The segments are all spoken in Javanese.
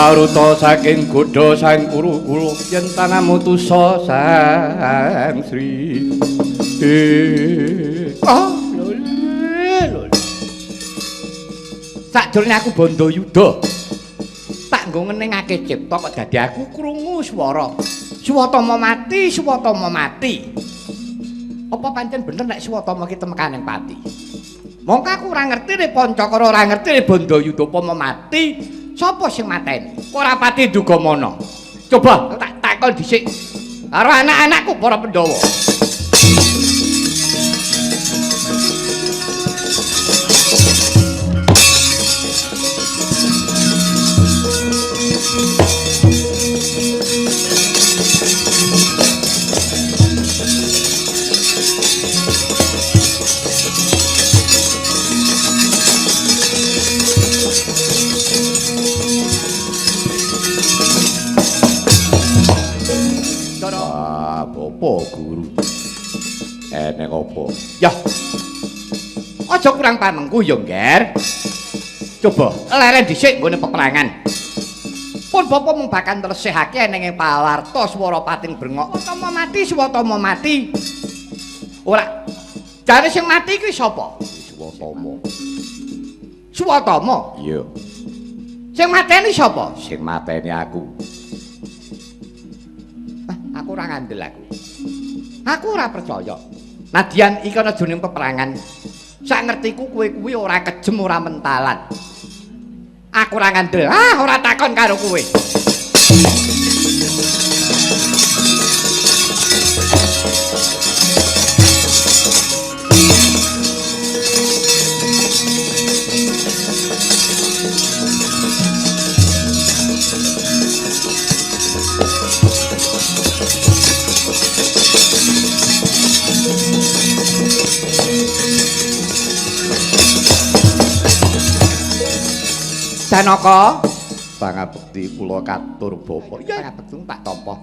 Paruta saking godha sang Kurukula yen tanamutusa Sang Sri. Oh, lho. Sakjroning aku Bandayuda tak nggo ngeningake cipta kok dadi aku krungu swara. Swatama mati, Swatama mati. Apa pancen bener nek Swatama ki temekaning pati? Mongko aku ora ngerti nek Pancakara ora ngerti nek Bandayuda upama mati, sapa sing mateni? Ora pati dugamana. Coba tak takon dhisik karo anak-anakku para Pandhawa. Apa guru? Eneng apa? Ya. Aja kurang pamengku ya, Ngger. Coba leren dhisik nggone peperangan. Pun bapa mung bakal nresihake eneng ing pawarta swara pating brengok. Swatama mati, Swatama mati. Ora. Jare sing mati kuwi sapa? Swatama. Swatama? Iya. Sing mateni sapa? Sing mateni aku. Aku ora ngandel aku. Aku ora percaya. Nadyan iki ana jroning peperangan. Sak ngertiku kowe kuwi ora kejem, ora mentalan. Aku ora ngandel. Ah, ora takon karo kowe. Janaka, pangabekti kula katur bapa. Ya pangabekti tak tampa.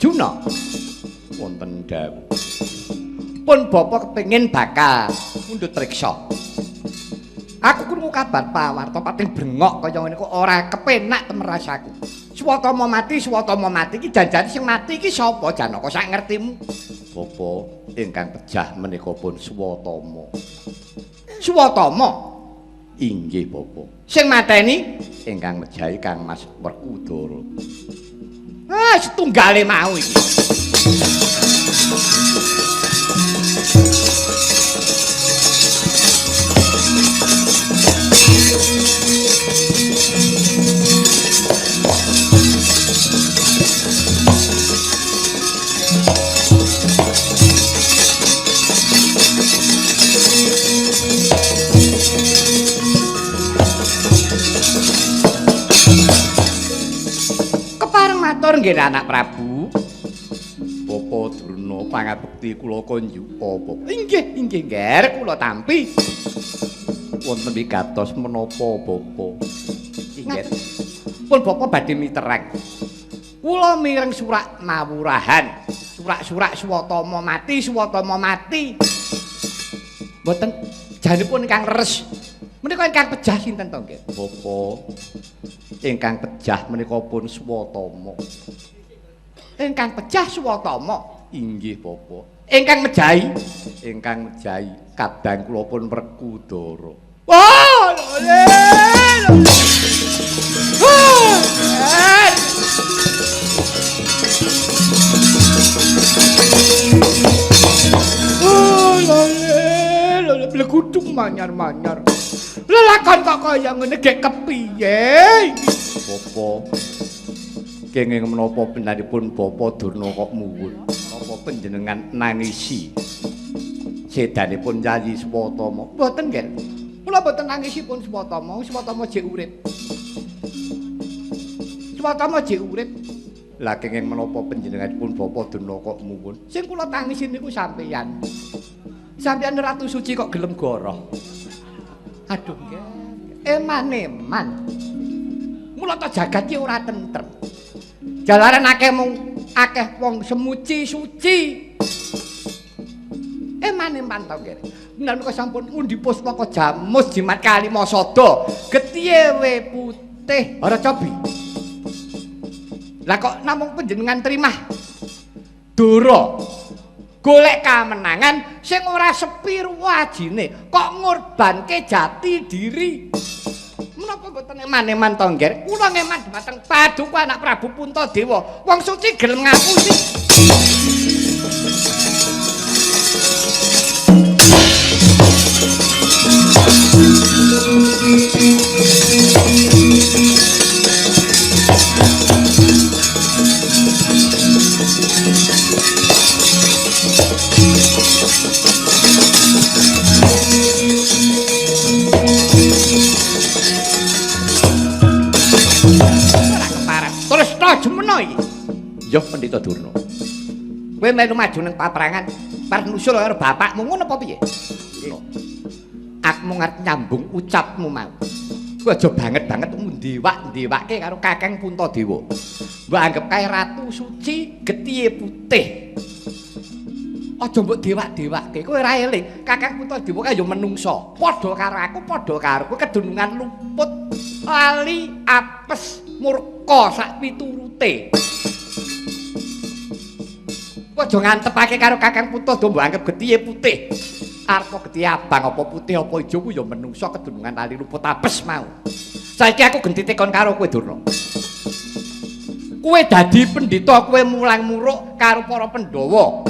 Juna, wonten dawuh. Pun bapa kepengin bakal mundhut priksa. Aku krungu kabar pawarta pating brengok kaya ngene kok ora kepenak temen rasaku. Swatama mati, Swatama mati iki janjane sing mati iki sapa Janaka sak ngertimu? Bapa ingkang pejah menika pun Swatama. Swatama? Inggih bapa. Sing mateni ingkang mejahi Kang Mas Werkudara. Ah, setunggale mau iki. Matur nggih anak Prabu. Bapa Durna pangabekti kula konjuka bapa. Inggih, inggih Ngger, kula tampi. Wonten wigatos menapa bapa? Inggih. Pun bapa badhe mitereng. Kula mireng surak mawurahan. Surak-surak Swatama mati, Swatama mati. Mboten janipun ingkang leres. Menika ingkang pejah sinten to nggih? Bapa ingkang pejah menika pun Swatama. Ingkang pejah Swatama? Inggih bapa. Ingkang mejahi? Ingkang mejahi kadang kula pun Werkudara. Wah, lho. Oh, lho, lho, blegudung manyar-manyar. Lelakon kok kaya ngene gek kepiye? Bapa kenging menapa panjenenganipun Bapa Durna kok muwun? Napa panjenengan nangisi sedanipun Yayi Swatama? Mboten, Nggih. Kula mboten nangisipun Swatama, Swatama jek urip. Swatama jek urip. Lah kenging menapa panjenenganipun Bapa Durna kok muwun? Sing kula tangisi niku sampeyan. Sampeyan Ratu Suci kok gelem goroh. Aduh, nggih. Eman-eman. Mula ta jagat ki ora tentrem. Jalaran akeh mung akeh wong semuci suci. Eman-eman ta nggih. Menawi sampun ngundi pustaka jamus jimat kalimasada, getihe we putih. putih ora cobi. Lah kok namung panjenengan trimah Dora golek kamenangan sing ora sepi wajine kok ngorbanke jati diri. Menapa mboten eman-eman to, Ngger? Kula ngeman dhumateng paduka anak Prabu Puntadewa. Wong suci gelem ngapusi. Ora kepareng. Terus to jemeno iki. Ya Pendhita Durna. Kowe melu maju ning paprangan, parep nusul karo bapakmu ngono apa piye? Aku mung arep nyambung ucapmu mau. Kowe aja banget-banget ndewak-ndewake karo Kakang Puntadewa. Mbok anggap kae ratu suci getihe putih. Aja mbok dewak-dewake, kowe ora eling. Kakang Puntadewa kae ya menungsa. Padha karo aku, padha karo kowe kedunungan luput, lali, apes, murka sak piturute. Kowe aja ngantepake karo Kakang Puntadewa mbok anggap getihe putih. Arep getihe abang apa putih apa ijo ku ya menungsa kedunungan lali luput apes mau. Saiki aku genti tekon karo kowe Durna. Kowe dadi pendhita, kowe mulang muruk karo para Pandhawa.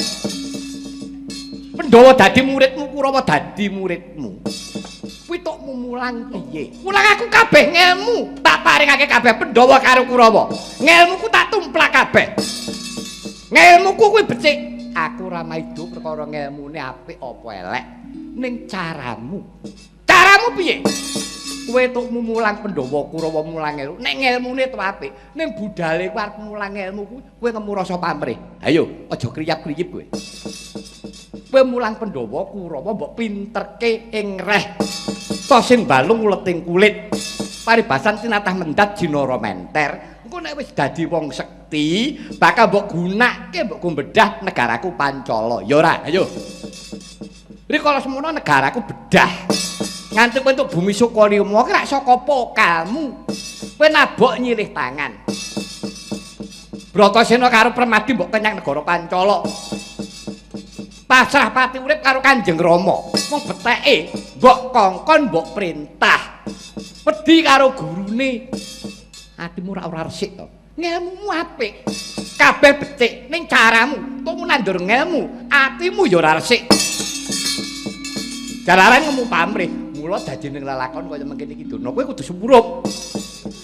Pandhawa dadi muridmu, Kurawa dadi muridmu. Kuwi tokmu mulang piye? Mulang aku kabeh ngelmu, tak paringake kabeh Pandhawa karo Kurawa. Ngelmuku tak tumplak kabeh. Ngelmuku kuwi becik. Aku ora maido perkara ngelmune apik apa elek. Ning caramu. Caramu piye? Kowe tokmu mulang Pandhawa Kurawa mulang ngelmu. Nek ngelmune to apik, ning budale kowe arep mulang ngelmu kuwi kowe ngemu rasa pamrih. Ayo, aja kriyap-kriyip kowe. Kowe mulang Pandhawa Kurawa mbok pinterke ing reh. To sing balung uleting kulit. Paribasan tinatah mendat jinara menter. Engko nek wis dadi wong sekti, bakal mbok gunake mbok gombedah negaraku Pancala. Ya ora? Ayo. Rikala semono negaraku bedah. Nganti kowe entuk bumi Sukalima ki rak saka pokalmu. Kowe nabok nyilih tangan. Bratasena karo Permadi mbok kenyang negara Pancala. Pasrah pati urip karo Kanjeng Rama. Wong beteke mbok kongkon mbok perintah. Wedi karo gurune. Atimu ora ora resik to. Ngelmumu apik. Kabeh becik ning caramu. Tumu nandur ngelmu, atimu ya ora resik. Jalaran ngemu pamrih. Mula dadi ning lelakon kaya mengkene iki Durna, kowe kudu sumurup.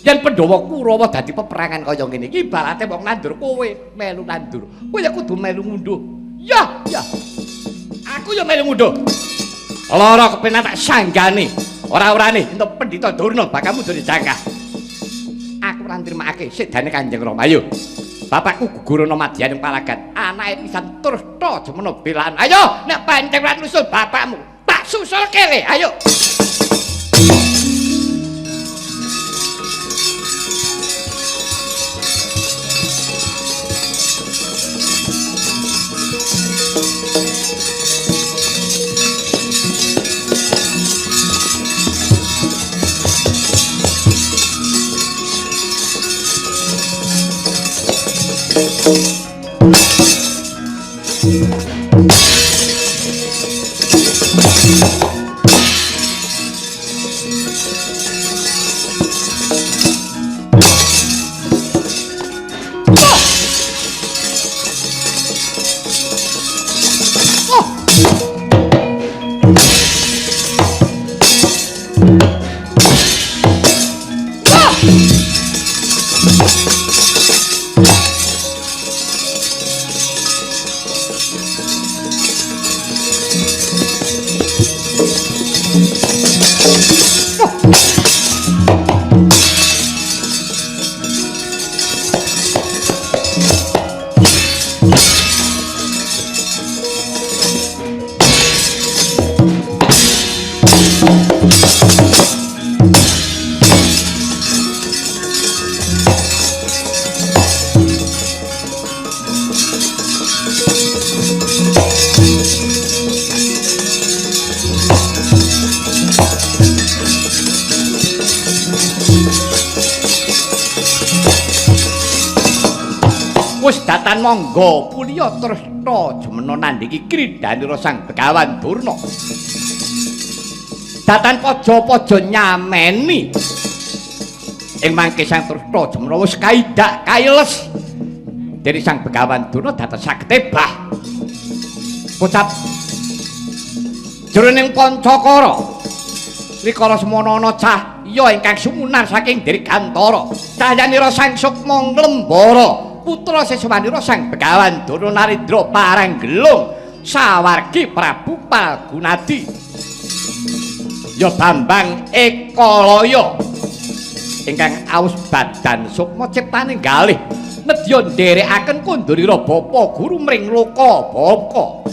Yen Pandhawa Kurawa dadi peperangan kaya ngene iki ibarate wong nandur kowe melu nandur. Kowe ya kudu melu ngunduh. Ya, ya. Aku ya melu ngunduh. Lara kepenak tak sanggane. Ora-orane entuk Pendhita Durna bakal mundur jangkah. Aku ora nrimakake sedane Kanjeng Rama. Ayo. Bapakku gugur ana madyan ing palagan. Anake pisan Tresta jemena belaan. Ayo nek pancen ora nusul bapakmu, tak susulke le. Ayo. Wis datan mangga puliya Tresta jemena nandhingi kridhanira Sang Begawan Durna. Datan paja-paja nyameni. Ing mangke Sang Tresta jemena wis kaidak kailes. Dene Sang Begawan Durna datan saged ebah. Kocap jroning Pancakara rikala semana ana cahya ingkang sumunar saking Dirgantara. Cahyanira Sang Sukma nglembara. Putra seswanira Sang Begawan Durna Narendra Paranggelung sawargi Prabu Palgunadi ya Bambang Ekalaya ingkang awus badan sukma ciptane galih nedya nderekaken kundurira bapa guru mring loka baka.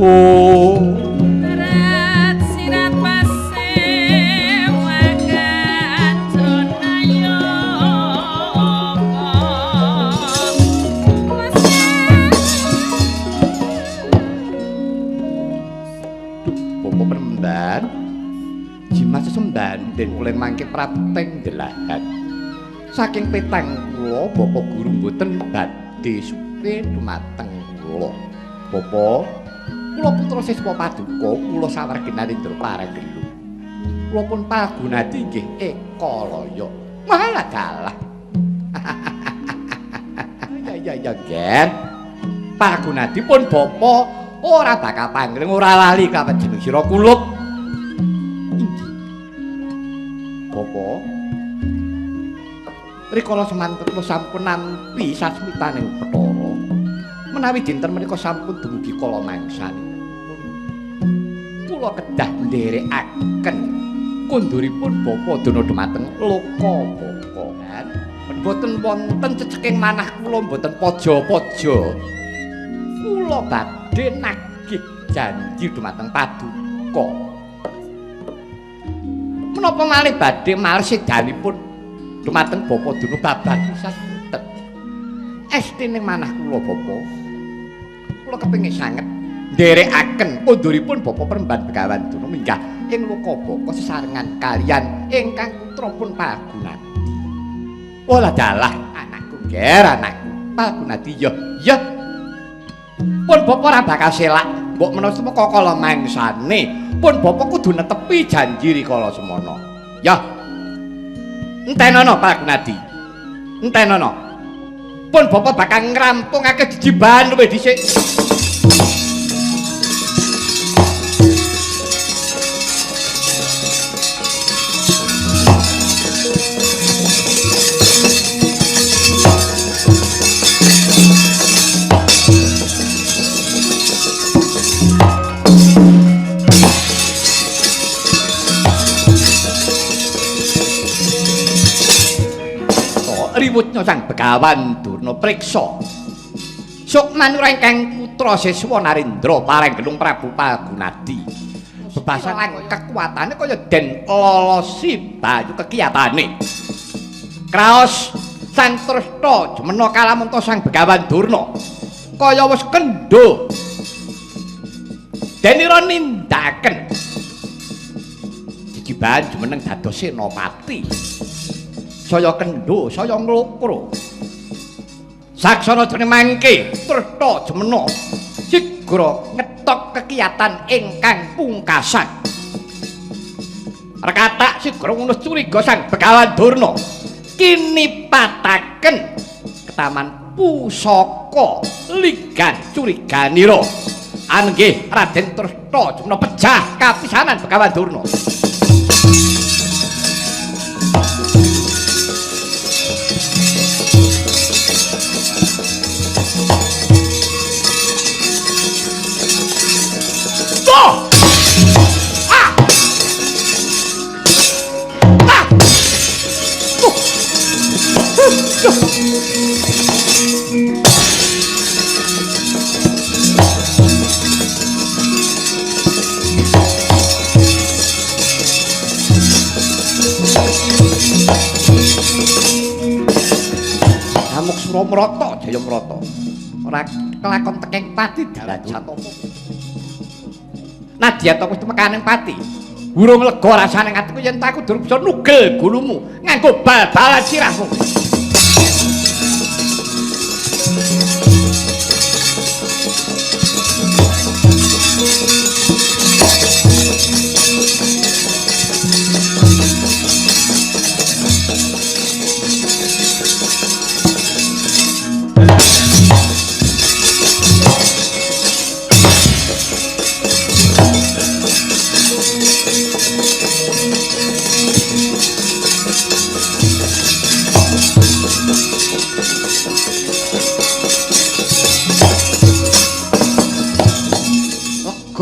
Oh. Berat sirat pasewakan jronayo. Bapak Peremban jimat sesembanden kula mangke prapteng delahan. Saking petang kula Bapak guru mboten badhe supe dumateng kula. Bapak kula putra siswa paduka kula sawargi Narendra Paranggelung. Kula pun Palgunadi inggih Ekalaya. Malah dalah. Ya ya ya Ger. Palgunadi pun bapa ora bakal pangling ora lali kapan jeneng sira kulup. Inggih. Bapa rikala semanten kula sampun nampi sasmitaning Bathara. Menawi dinten menika sampun dumugi kala mangsanipun. Kula kedah nderekaken kunduripun Bapa Durna dumateng loka baka. Mboten wonten ceceking manah kula mboten paja-paja. Kula badhe nagih janji dumateng paduka. Menapa malih badhe males sedanipun dumateng Bapa Durna babar pisan mboten. Estine manah kula Bapa. Kula kepengin sanget nderekaken kunduripun Bapa Peremban Begawan Durna minggah ing loka baka sesarengan kalian ingkang putra pun Palgunadi. Olah dalah anakku ger anakku Palgunadi ya ya. Pun Bapa ora bakal selak mbok menawa semeka kala mangsane pun Bapa kudu netepi janji rikala semana. Ya. Entenono Palgunadi. Entenono. Pun Bapa bakal ngrampungake jejibahan luwih dhisik. Riwutnya Sang Begawan Durna priksa Sukmanura ingkang putra siswa Narendra Paranggelung Prabu Palgunadi. Bebasan lan kekuatane kaya den lolosi banyu kekiyatane. Kraos Sang Tresta jemena kalamunta Sang Begawan Durna kaya wis kendho. Denira nindakaken jejibahan jumeneng dados senopati. Saya kendho, saya nglokro. Saksana jroning mangke Tresta jemena sigra ngetok kekiyatan ingkang pungkasan. Rekatak sigra ngunus curiga Sang Begawan Durna. Kinipataken ketaman pusaka ligan curiganira. Anggih Raden Tresta jemena pejah kapisanan Begawan Durna. Amuk Suramrata Jayamrata. Ora kelakon tekeng pati Drajatama. Nadyan ta wis temekaning pati. Urung lega rasane atiku yen aku durung bisa nugel gulumu nganggo bal-balan sirahmu.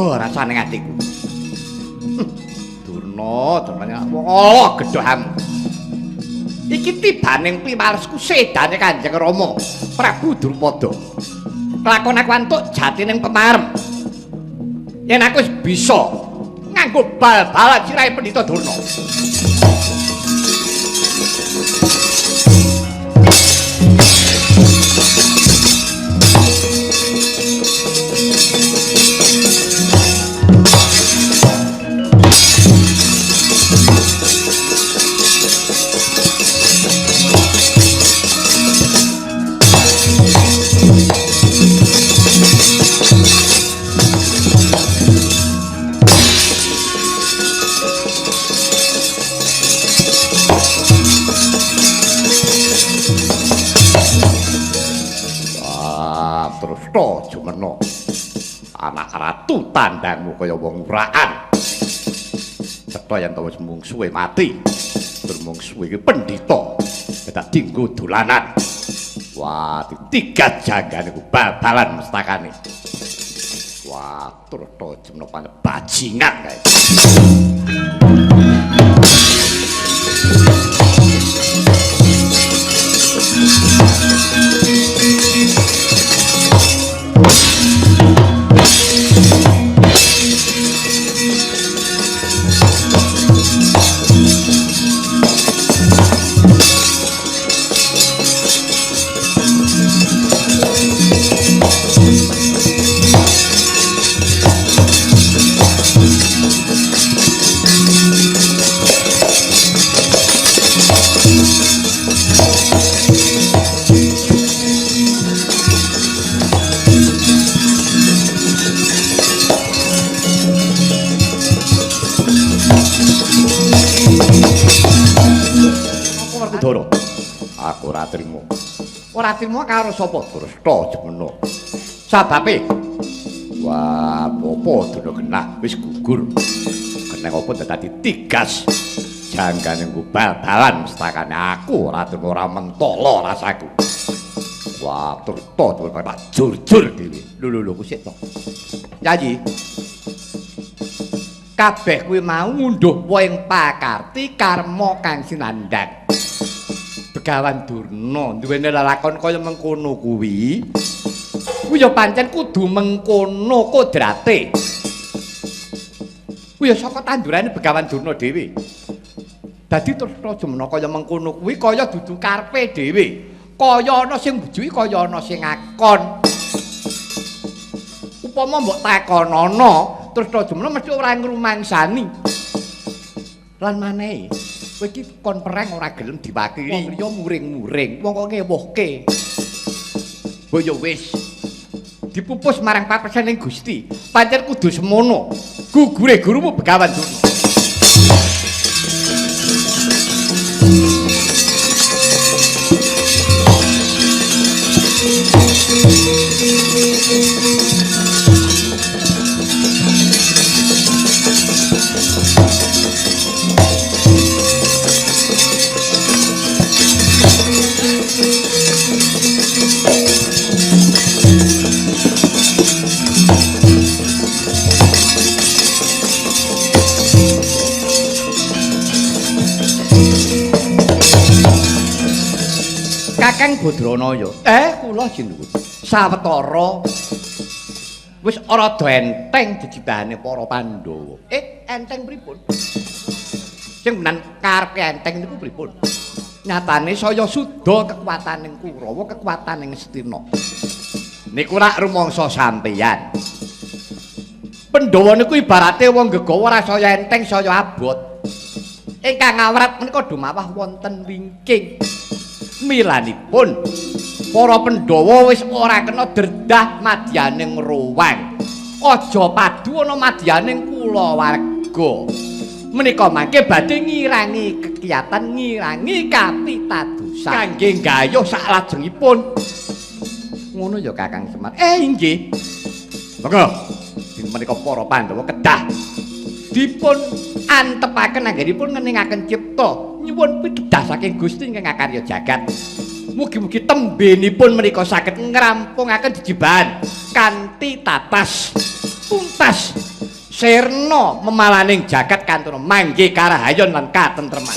Rasane atiku. Durna, durna wong ala gedhamu. Iki tibaning piwaresku sedane Kanjeng Rama Prabu Drupada. Kelakon aku antuk jatining pemarem. Yen aku wis bisa nganggo bal-balan sirahe Pendhita Durna. Jumeno anak ratu tandangmu kaya wong urakan. Cetha yen to wis mungsuhe mati. Tur mungsuhe iki pendhita. Dadak dinggo dolanan. Wah, tiga janggane ku bal-balan mestakane. Wah, tur to jemno pane bajingan kae. Aku ora trimo. Ora trimo karo sapa? Dresta Jemena. Sababe wah, apa dono genah wis gugur. Genah apa dadi tigas. Janggane nggo bal-balan mestakane aku ora trimo ora mentolo rasaku. Wah, Dresta Jemena tak jurjur dhewe. Lho lho lho sik to. Yayi. Kabeh kuwi mau ngunduh ing pakarti karma kang sinandhang. Begawan Durna duwene lelakon kaya mengkono kuwi. Kuwi ya pancen kudu mengkono kodrate. Kuwi ya saka tandurane Begawan Durna dhewe. Dadi Tresna Jemena kaya mengkono kuwi kaya dudu karepe dhewe. Kaya ana sing mbujuki kaya ana sing ngakon. Upama mbok takonana, Tresna Jemena mesti ora ngrumangsani. Lan manehe kowe iki kon perang ora gelem diwakili. Wong liya muring-muring, wong kok ngewuhke. Mbok ya wis dipupus marang papresaning Gusti. Pancen kudu semono. Gugure gurumu Begawan Durna. Kakang Badranaya. Kula sinuwun. Sawetara wis rada enteng jejibahane para Pandhawa. Enteng pripun? Sing menan karepe enteng niku pripun? Nyatane saya suda kekuataning Kurawa, kekuataning Astina. Niku rak rumangsa sampeyan. Pandhawa niku ibarate wong gegawa ora saya enteng, saya abot. Ingkang ngawrat menika dumawah wonten wingking. Milanipun para Pandhawa wis ora kena derdah madyaning ruwang. Aja padu ana madyaning kulawarga. Menika mangke badhe ngirangi kegiatan, ngirangi kapitadosan kangge gayuh saklajengipun. Ngono ya Kakang Semar. Inggih. Monggo. Menika para Pandhawa kedah dipun antepaken anggenipun ngeningaken cipta nyuwun pitedah saking Gusti ingkang ngakarya jagat. Mugi-mugi tembenipun menika saged ngrampungaken jejibahan kanthi tatas tuntas sirna memalaning jagat kantuna manggih karahayon lan katentreman.